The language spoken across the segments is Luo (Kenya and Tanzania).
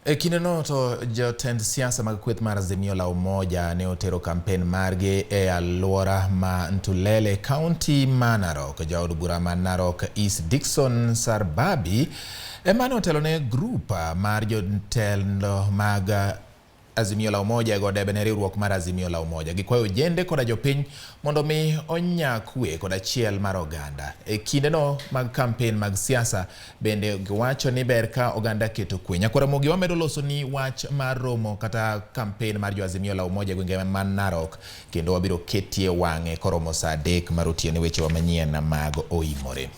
E kindeno to jotend siasa mag kweth mar Azimio la Umoja ne otero kampen margi e alwora ma Ntulele, kaunti ma Narok. Jaod bura ma Narok East Dickson Sarbabi ema ne otelo ne grup mar jotelo mag Azimio la Umoja e go debe ne riwruok mar Azimio la Umoja. Gikwayo ojende koda jopiny mondo mi onya kwe kod achiel mar oganda. E kindeno mag kampen mag siasa bende giwacho ni ber ka oganda keto kwe. Nyakwar Ramogi wamedo loso ni wach mar romo kata kampen mar jo Azimio la Umoja e gwenge ma Narok kendo wabiro ketie wang'e koromo saa 3 mar otieno e wechewa manyien mag oimore.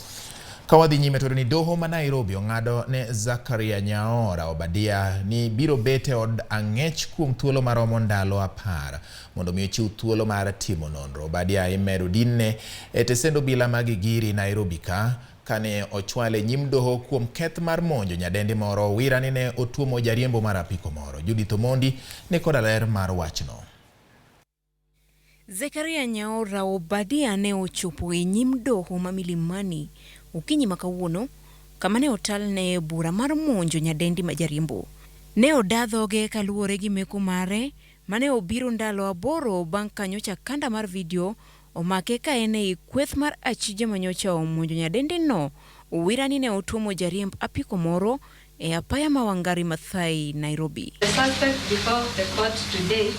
Ka wadhi nyime to ni doho ma Nairobi ong'ado ne Zakaria Nyaora Obadia ni biro bet e od ang'ech kuom thuolo maromo ndalo 10 mondo mi ochiw thuolo mar timo nonro. Obadia imedo dinne e tesend obila ma Gigiri, Nairobi ka kane ochwale nyim doho kuom keth mar monjo nyadendi moro Owira ni ne otuomo jariembo mar apiko moro. Judith Omondi ni koda ler mar wachno. Zekaria Nyaora Obadia ne ochopo e nyim doho ma Milimani okinyi ma kawuono kama ne otalne e bura mar monjo nyadendi ma jariembo. Ne oda dhoge kaluwore gi meko mare mane obiro ndalo 8 bang' ka nyocha kanda mar vidio omake ka en ei kweth mar achije manyocha omonjo nyadendino Owira ni ne otuomo jariemb apiko moro e apaya ma Wangari Maathai, Nairobi. The suspect before the court today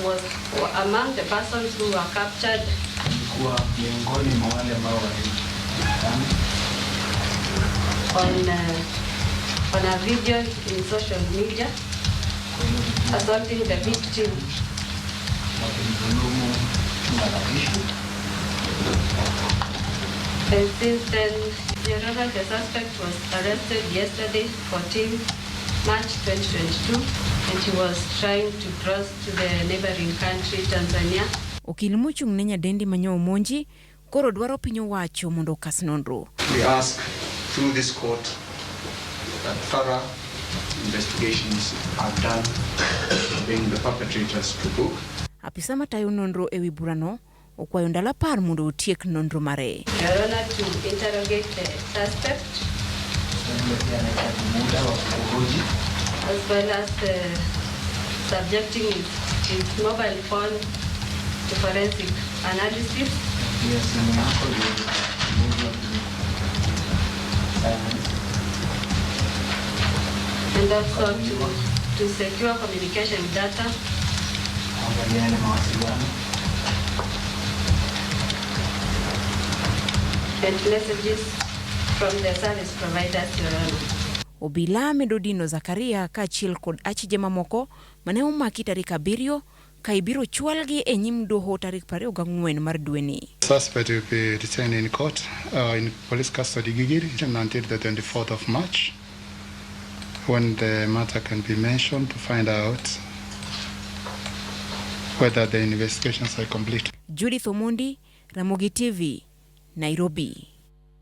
was among the persons who were captured Alikuwa miongoni mwa wale ambao walipatikana on a video in social media kwa hiyo video assaulting the victim. wakimdhulumu mlalamishi. And since then, Your Honor, the suspect was arrested yesterday, 14 March 2022, and he was trying to cross to the neighboring country, Tanzania. Okil mochung' ne nyadendi ma nyo omonji koro dwaro piny owacho mondo okas nonro. We ask through this court that thorough investigations are done to bring the perpetrators to book. Apisa matayo nonro e wi burano okwayo ndalo 10 mondo otiek nonro mare. Your Honor, to interrogate the suspect Yule pia anahitaji muda wa kuhoji as well as subjecting his mobile phone to forensic analysis. pia simu yako iweze kuchunguzwa kisayansi. And also to secure communication data. Kuangalia yale mawasiliano and messages from the service providers, Your Honor. Obila medo dino Zakaria kaachiel kod achije mamoko mane omaki tarik 7 ka ibiro chwalgi e nyim doho tarik 24 mar dweni. Suspect will be detained in court, in police custody Gigiri until the 24th of March, when the matter can be mentioned to find out whether the investigations are complete. Judith Omondi, Ramogi TV, Nairobi.